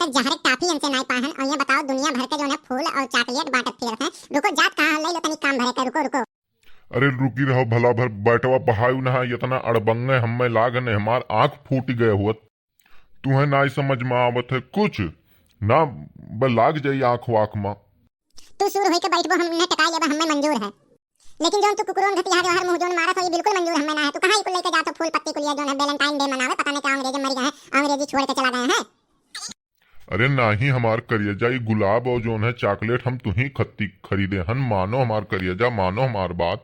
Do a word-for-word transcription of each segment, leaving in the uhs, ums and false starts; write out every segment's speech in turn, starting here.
जहर टाफी हमसे नाई पाहन, और ये बताओ दुनिया भर के जौन है फूल और चॉकलेट बांटत फिरत हैं। रुको, जात कहाँ है, ले लो तनी काम भरे के, रुको, रुको। अरे रुकी रहो, भला भर बैटवा बहायु ना है, इतना अड़बंगे हमें लाग ने हमार आँख फूट गए हुआ। तुहें नाई समझ में आवत है कुछ ना, ब लाग जाई आँख वाँख में। तू सूर होई के बैठबो, हम उन्हें टकाई लेबा, हमें मंजूर है। लेकिन जौन तू कुकुरोन घतिया जो हर मुँह जौन मारत हो, ये बिल्कुल मंजूर हमें ना है। तू कहाँ इकुल लेके जात हो फूल पत्ती कुलिया जौन है Valentine Day मनावे, पता नहीं क्या अंग्रेज मर गए हैं, अंग्रेजी छोड़ के चला गए हैं। अरे नाही हमार करियजा, ई गुलाब और जौन है चॉकलेट हम तुही खत्ती खरीदे हन। मानो हमार करियजा, मानो हमार बात।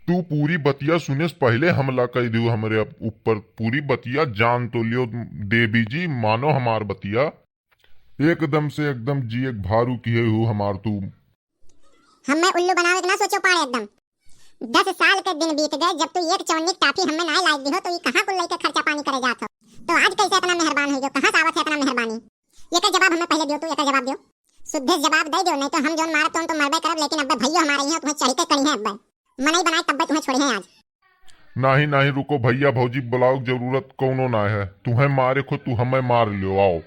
तू पूरी बतिया सुने से पहले हमला कई दियो हमरे ऊपर। पूरी बतिया जान तो लियो देवी जी, मानो हमार बतिया। एकदम से एकदम जी एक भारू किहे हो हमार तू। हमें उल्लू बनावे के ना सोचो पाड़े एकदम। दस साल के दिन बीत गए, जब तू एक चवन्नी टाफी हमें ना लाग दिहो, तो ये कहाँ कुल लेके खर्चा पानी करे जात हो? तो आज कैसे इतना मेहरबान हो गयो? कहाँ से आवत है इतना मेहरबानी? ये का जवाब हमें पहले दियो, तू ये का जवाब दियो, शुद्धे से जवाब दे दियो, नहीं तो हम जौन मारब तौन तो मरबे करब, लेकिन अब्बे भैया हमारे यहाँ तुम्हें चढ़ी के करी है अब्बे। मनई बनाए तब्बे तुम्हें छोड़ी है आज। नाही, नाही, रुको भैया, भौजी बुलाओ, जरूरत कौनो ना है। तुम्हें मारे को तू हमें मार लियो, आओ।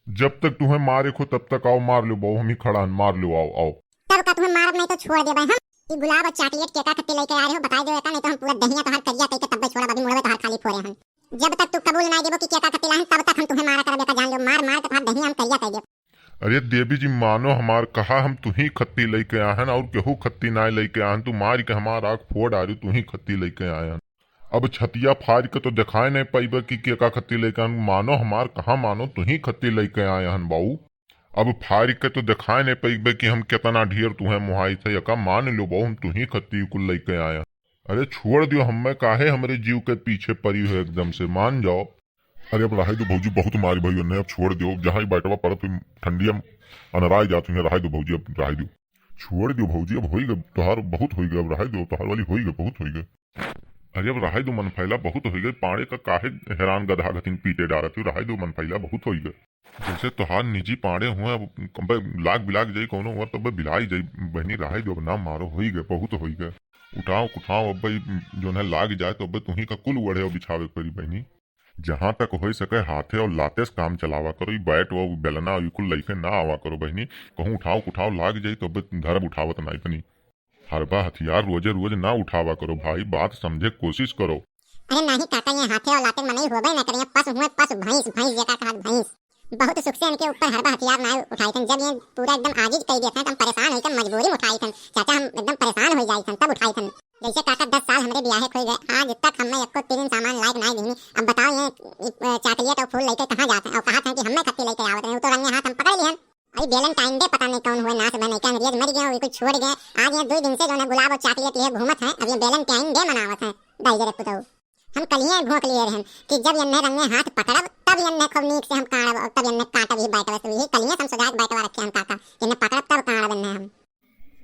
जब तक तुम्हें मारे को तब तक आओ, मार लियो बाऊ, हम ही खड़ा हन, मार लियो, आओ, आओ। तब का तुम्हें मारब नहीं तो छोड़ देबे हम। ई गुलाब और चॉकलेट केका खत्ती लेके आ रहे हो, बताई दो एका, नहीं तो हम पूरा दहिया तोहार करिया कइके तब्बे छोड़ब, अभी मुड़वे तोहार खाली फोरे हन। जब तक तू कबूल ना देबो कि केका खत्ती लाहन, तब तक हम तुम्हें मारा करब, एका जान लो, मार मार के तोहार दहिया हम करिया कइ देब। अरे देवी जी, मानो हमार कहा, हम तुही खत्ती लइके आए हन और केहू खत्ती नाय लइके आए हन। तू मार के हमार आँख फोड़ डारी, तुही खत्ती लइके आए हन। अब छतिया फाड़ के तो देखाए नहीं पाइबे कि केका खत्ती लइके आए हन। मानो हमार कहा, मानो तुही खत्ती लइके आए हन बाऊ। अब फाड़ के तो देखाए नहीं पाइबे कि हम केतना ढेर तुहे मुहाई थे, एका मान लो बाऊ, हम तुही खत्ती कुल लइके आए हन। अरे छोड़ दियो, हमें काहे हमरे जीव के पीछे परी हो एकदम से, मान जाओ। अरे अब रहाई दो भौजी, बहुत मारी भई उन्हें, अब छोड़ दियो। जहाँ ही बैठवा पड़त हुई ठंडिया में अनराय जात हुई, रहाई दो भौजी, अब रहाई दो। छोड़ दियो भौजी, अब होई गए तोहार, बहुत होई गए, अब रहाई दो, तोहार वाली होई गए, बहुत होई गए। अरे अब रहाई दो मन फैला, बहुत होई गए, पाड़े का काहे हैरान गधा गतिन पीटे डारत हो, रहाई दो मन फैला, बहुत होई गए। जैसे तोहार निजी पाड़े हुए, अब अबे लाग बिलाग जाई कौनो हुआ, तब बिलाई जाई बहनी, रहाई दो, अब ना मारो, होई गए, बहुत होई गए। उठाओ कुठाओ, अब भाई जौन है लाग जाए तो अब तुही का कुल ओढ़े और बिछावे के पड़ी बहनी। जहाँ तक होई सके हाथे और लाते से काम चलावा करो। ई बैट और बेलना और ई कुल लइके ना आवा करो बहिनी। कहूँ उठाव कुठाव लाग जाई तो अब धरब उठावत नाई बनी। हरबा हथियार रोजे रोज ना उठावा करो भाई, बात समझे के कोशिश करो। अरे नाही काका, ये हाथे और लाते मनई होबे न करे, पशु हुए पशु, भैंस, भैंस जेका कहत भैंस। बहुत सुख से इनके ऊपर हरबा हथियार ना उठाई थन। जब ये पूरा एकदम आजिज कई दिया था, तो हम परेशान होकर मजबूरी में उठाई थन। चाचा हम एकदम परेशान हो जाई थन, तब उठाई थन। जैसे काका दस साल हमरे बियाहे खोई गए, आज तक हमें एको तीन सामान लायक नाई दिहनी। अब बताओ ये, ये, अ, चॉकलेट और फूल लेके कहाँ जाते हैं और कहा था कि हमें खत्ती लेके आवत रहे, वो तो रंगे हाथ हम पकड़ लिहन। अरे Valentine Day पता नहीं कौन हुए नाश बने, क्या अंग्रेज मर गए, वो कुछ छोड़ गए। आज ये दो दिन से जो है गुलाब और चॉकलेट लिए घूमत हैं, अब ये Valentine Day मनावत हैं। दाई जरे पुतऊ, हम कलिए भोंक लिए रहन कि जब यन्ने रंगे हाथ पकड़ब तब यन्ने खूब नीक से हम काड़ब और तब यन्ने काटब ही बैठवे से, यही कलिए हम सजा के बैठवा रखे हम काका, यन्ने पकड़ब तब काड़ब यन्ने हम।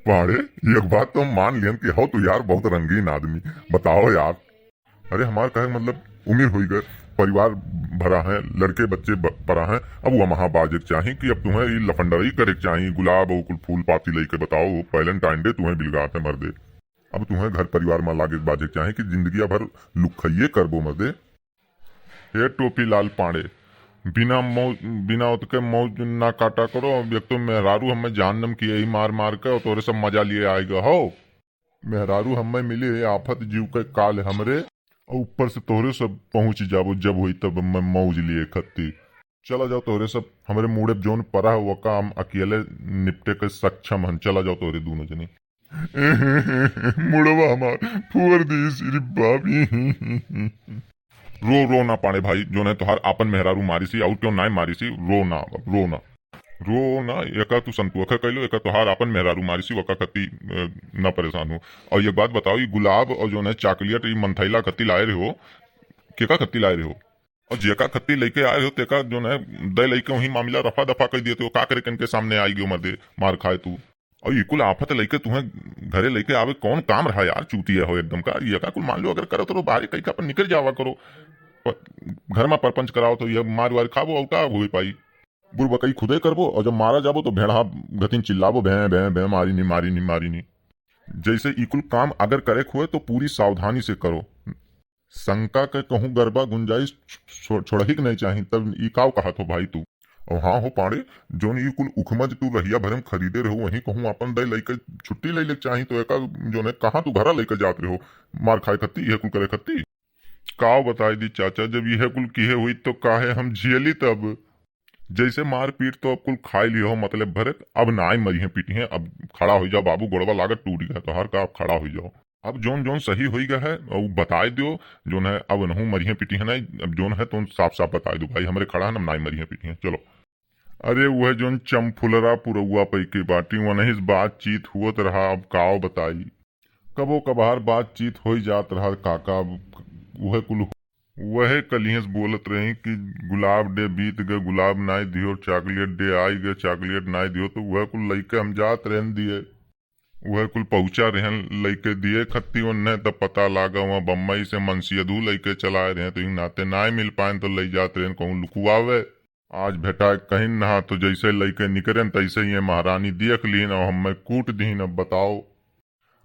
पाड़े, एक बात तो हम मान लियन कि हो तू यार बहुत रंगीन आदमी। बताओ यार। अरे हमार कहे के मतलब उम्र होई गए, परिवार भरा है, लड़के बच्चे ब-, परा हैं, अब वो महा बाजे के चाही कि अब तुम्हें ई लफंडरई करे के चाही, गुलाब और कुल फूल पाती लेके बताओ, Valentine Day तुम्हें बिलगात है मर्दे। अब तुम्हें घर परिवार में लागे बाजे के चाही कि जिंदगिया भर लुखइये करबो मर्दे। हे टोपी लाल पांडे, बिना मौज, बिना ओतके मौज ना काटा करो। अब एक तो मेहरारू हमें जहन्नम की यही मार मार के और तोरे सब मजा लिए आएगा हो। मेहरारू हमें मिली है आफत जीव के काल हमरे, और ऊपर से तोहरे सब पहुँच जाबो, जब होई तब मैं मौज लिए खत्ती। चला जाओ तोहरे सब, हमरे मूड़े जौन परा है वका हम अकेले निपटे के सक्षम हन। चला जाओ तोहरे दोनों जनी। मुड़वा हमार फोड़ दी सिर्फ भाभी। रो, रो ना पाड़े भाई, जौन है तोहार आपन मेहरारू मारी सी, और क्यों नाय मारी सी, रो ना, अब रो ना। रो ना, एका तू संतोख कैलो, एका तोहार आपन मेहरारू मारी सी, वका खत्ती, अ, ना परेशान हो। और एक बात बताओ, ये गुलाब और जौन है चॉकलेट, ये मंथैला खत्ती लाए रहे हो, केका खत्ती लाए रहे हो? और जेका खत्ती लेके आए हो, तेका जौन है दे लेके वही मामला रफा दफा कर दिए थे, वो का करे के इनके सामने आई गयो मर्दे, मार खाए तू। और ये कुल आफत लेके तुम्हें घरे लेके आवे कौन काम रहा यार, चूतिया हो एकदम का। ये का कुल मान लो अगर करो तो बाहर कहीं का अपन निकल जावा करो, पर घर में परपंच कराओ तो ये मार वार खाबो और का हो पाई। बुरबकई खुदे करबो और जब मारा जाबो तो भेड़हा गतिन चिल्लाबो, "भैं, भैं, भैं, मारी नी, मारी नी, मारी नी।" जैसे ई कुल काम अगर करे के हुए तो पूरी सावधानी से करो। शंका के कहूँ गरबा गुंजाइश छो-, छोड़ही के नहीं चाही। तब ई काव कहत हो भाई तू? और हाँ हो पाड़े, जौन ई कुल उखमज तू रहिया भरे में खरीदे रहो, वहीं कहूँ आपन दे लइके छुट्टी ले ले चाही तो एका जौन है कहाँ तू घरा लइके जात रहो, मार खाए खत्ती, यह कुल करे खत्ती। काव बताई दी चाचा, जब यह कुल किहे हुई तो काहे हम झियली तब? जैसे मारपीट तो अब कुल खाई लियो हो, मतलब भरे, अब नाय मरिहे पीटिहे। अब खड़ा हो जाओ बाबू, गोड़वा लागत टूट गया तोहार का, अब खड़ा हो जाओ। अब जौन जौन सही होई गया है, वो बताए दियो, जौन है अब नहू मरिहे पीटिहे ना, अब जौन है तो साफ साफ बताए दो भाई, हमरे खड़ा है ना, नाय मरिहे पीटिहे, चलो। अरे वह जौन चमफुलरा पुरौआ पै के बाटी, वनहिस बातचीत हुअत रहा, अब काव बताई। कबो कभार बातचीत होई जात रहा काका, अब वह कुल, वह कलिहस बोलत रही कि गुलाब डे बीत गए, गुलाब नाय दियो, चॉकलेट डे आई गए, चॉकलेट नाय दियो, तो वह कुल लइके हम जात रहन दिए। वह कुल पहुँचा रहन लइके दिए खत्ती ओन्ने, तब पता लागा वहाँ बम्बई से मनसियधू लइके चलाए रहे, तो इन नाते नाय मिल पाएन, तो लइ जात रहन कहूँ लुकुआवे। आज भेटाए कहीं नहा, तो जैसे लइके निकरेन, तैसे ही ये महारानी देख लीन और हमें कूट दीन। अब बताओ,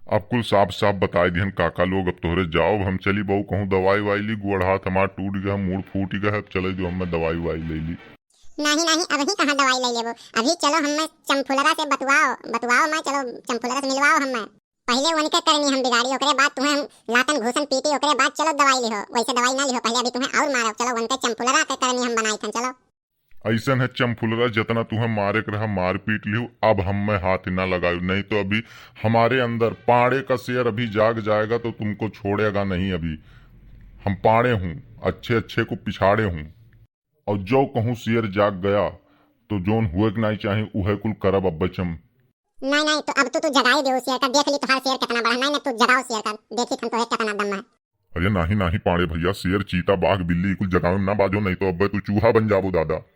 अब कुल साफ साफ बताए दिहन काका लोग, अब तोहरे जाओ, अब हम चली बहू कहूँ दवाई वाई ली, गोड़ हाथ हमार टूट गया, मूड़ फूट गया, अब चले दो हमें दवाई वाई ले ली। नाही, नाही, अबही कहाँ दवाई ले लेबो, अभी चलो हमें चमफुलरा से बतवाओ, बतवाओ मैं, चलो चमफुलरा से मिलवाओ हमें। पहले उनके करनी हम बिगाड़ी, ओकरे बाद तुम्हें हम लातन घूसन पीटी, ओकरे बाद चलो दवाई लिहो, वैसे दवाई ना लिहो, पहले अभी तुम्हें और मारो, चलो उनके चमफुलरा के करनी हम बनाई थन, चलो। ऐसन है चमफुलरा, जितना तुम्हें मारे के रहा मारपीट लियो, अब हम में हाथ ना लगायो, नहीं तो अभी हमारे अंदर पाड़े का शेर अभी जाग जाएगा तो तुमको छोड़ेगा नहीं। अभी हम पाड़े हूँ, अच्छे अच्छे को पिछाड़े हूँ, और जो कहूँ शेर जाग गया तो जोन हुए के नहीं चाहे उहे कुल करब। अब बचम नहीं, नहीं, तो अब तो तू जगाई दे शेर का, देख ली तुहार शेर कितना बड़ा। नहीं, नहीं, तू जगाओ शेर का, देखी हम तोहे कितना दम है। अरे नाही, नाही पाड़े भैया, शेर, चीता, बाघ, बिल्ली, कुल जगावे में ना बाजो, नहीं तो अब्बे तू चूहा बन जाबो दादा।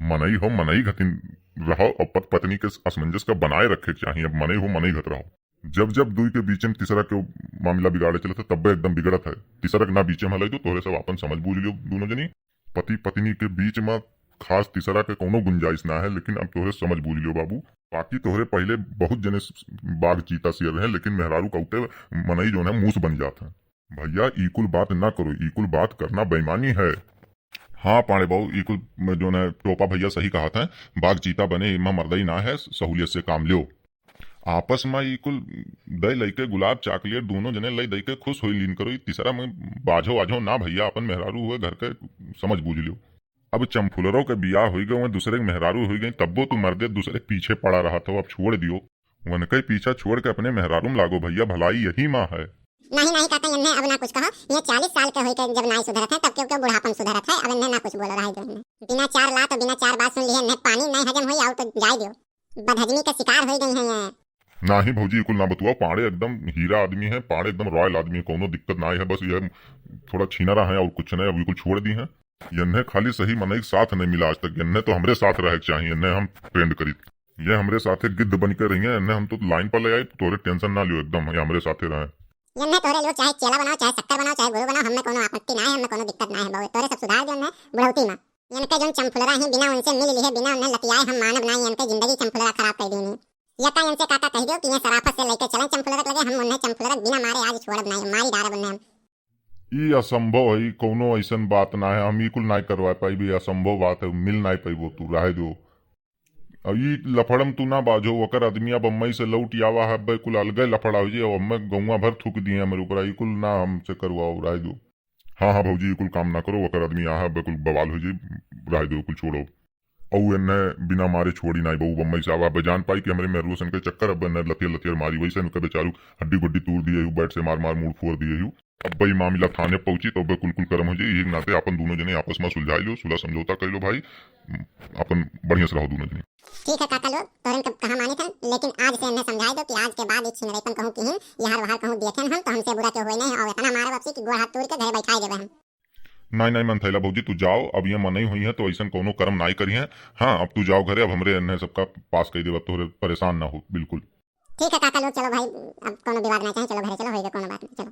मनई हो, मनई घतिन रहो और पत पत्नी के असमंजस का बनाए रखे के चाहिए। अब मनई हो, मनई घत रहो। जब जब दुई के बीच में तीसरा के मामला बिगाड़े चलत है, तब्बे एकदम बिगड़त है। तीसरा के ना बीच में हलाई दो, तोहरे सब आपन समझ बूझ लियो दोनों जनी। पति पत्नी के बीच में खास तीसरा के कौनो गुंजाइश ना है, लेकिन अब तोहरे समझ बूझ लियो बाबू। बाकी तोहरे पहले बहुत जने स-, बाघ चीता शेर रहे, लेकिन मेहरारू कौते मनई जोन है मूस बन जात है। भैया, ई कुल बात ना करो, ई कुल बात करना बेईमानी है। हाँ पाड़े बाबू, ई कुल में जोन है टोपा भैया सही कहत है, बाघ चीता बने इमा मर्दई ना है, सहूलियत से काम लियो। आपस में ई कुल दे लइके गुलाब चॉकलेट दोनों जने लई दई के खुश होई लीन करो। ई तीसरा में बाझो वाझो ना भैया, अपन मेहरारू हुए घर के, समझ बूझ लियो। अब चमफुलरो के बियाह होई गए, दूसरे के मेहरारू होई गई, तब्बो तू मर्दे दूसरे के पीछे पड़ा रहत हो, अब छोड़ दियो। उनके पीछा छोड़ के अपने मेहरारू में लागो भैया, भलाई यही माँ है। नहीं, नहीं काका, इन्हें अब ना कुछ कहो। ये चालीस साल के होई के जब नाई सुधरत है, तब क्यों, क्यों बुढ़ापन सुधरत है? अब इन्हें ना कुछ बोलो, रहे दो इन्हें। बिना चार लात और बिना चार बात सुन लिए, इन्हें पानी नहीं हजम होई, आओ तो जाए दो। बदहजमी का शिकार हो गई हैं ये। नाही भौजी, ई कुल ना बतुआ, पाड़े एकदम हीरा आदमी है, पाड़े एकदम रॉयल आदमी है, कौनो दिक्कत ना है। बस ये थोड़ा छीनरा है और कुछ नहीं, अब ई कुल छोड़ दी है। इन्हें खाली सही मनई के साथ नहीं मिला आज तक, इन्हें तो हमरे साथ रहे के चाहिए, इन्हें हम ट्रेंड करी। ये हमरे साथे गिद्ध बन के रही है, इन्हें हम तो लाइन पर ले आई, तोरे टेंशन ना लियो, एकदम ये हमरे साथे रहे। इन्हें तोरे लोग चाहे चेला बनाओ, चाहे शक्कर बनाओ, चाहे गुरु बनाओ, हमें कोनो आपत्ति ना है, हमें कोनो दिक्कत ना है बाबू, तोरे सब सुधार दियो इन्हें बुढ़ौती में। इनके जोन चमफुलरा ही बिना उनसे मिल लिहे, बिना उन्हें लतियाए हम मानब नाही, इनके जिंदगी चमफुलरा खराब कर दीनी। या का इनसे काका कह दियो कि ये सराफत से लेके चलें चमफुलरा के लगे, हम उन्हें चमफुलरा बिना मारे आज छोड़ब नाही, मारी डारब उन्हें हम। ई असंभव है, ई कौनो ऐसन बात ना है, हम ई कुल नाय करवा पाइबे, ई असंभव बात है, मिल नाय पाइबो तू, रहे दो। अब ई लफड़म तू ना बाझो, ओकर आदमिया बम्बई से लौट आवा है, अब्बे कुल अलगे लफड़ा हो जाए, अब हमें गौवा भर थूक दिए हमरे ऊपर, ई कुल ना हमसे करवाओ, रहे दो। हाँ, हाँ भौजी, ई कुल काम ना करो, ओकर आदमी यहाँ है, अब्बे कुल बवाल हो जाए, रहे दो, कुल छोड़ो। औ एन्ने बिना मारे छोड़ी नाई बहू बम्बई से आवा। अब्बे जान पाई कि हमरे मेहरुआ सन के चक्कर, अब्बे एन्ने लतियर लतियर मारी, वैसे इनके बेचारू हड्डी गुड्डी तूर दिए हूँ, बैट से मार मार मूड़ फोर दिए हूँ। अब्बे ई मामला थाने पहुँची तो अब्बे कुल कुल करम हो जाई। यही नाते आपन दोनों जने आपस में सुलझाई लो, सुलह समझौता कर लो भाई, आपन बढ़िया से रहो दोनों जने। ठीक है काका लोग, तोहरन के कहा मानी थन, लेकिन आज से इन्हें समझाई दो कि आज के बाद ई छिनरैपन कहूँ किहिन, यार वहार कहूँ देखेन हम तो हमसे बुरा क्यों होए नहीं, और इतना मारब आपसी कि गोड़ हाथ तोड़ के घरे बैठाए देबे हम। नाई, नाई, मंथैला भौजी, तू जाओ, अब ये मनई हुई है तो ऐसन कौनो कर्म नाई करी है। हाँ, अब तू जाओ घरे, अब हमरे एन्हे सबका पास कई देब, अब तोहरे परेशान ना हो, बिल्कुल। ठीक है काका लोग, चलो भाई, अब कौनो विवाद ना चाहे, चलो घरे चलो, होइगे कौनो बात नहीं, चलो।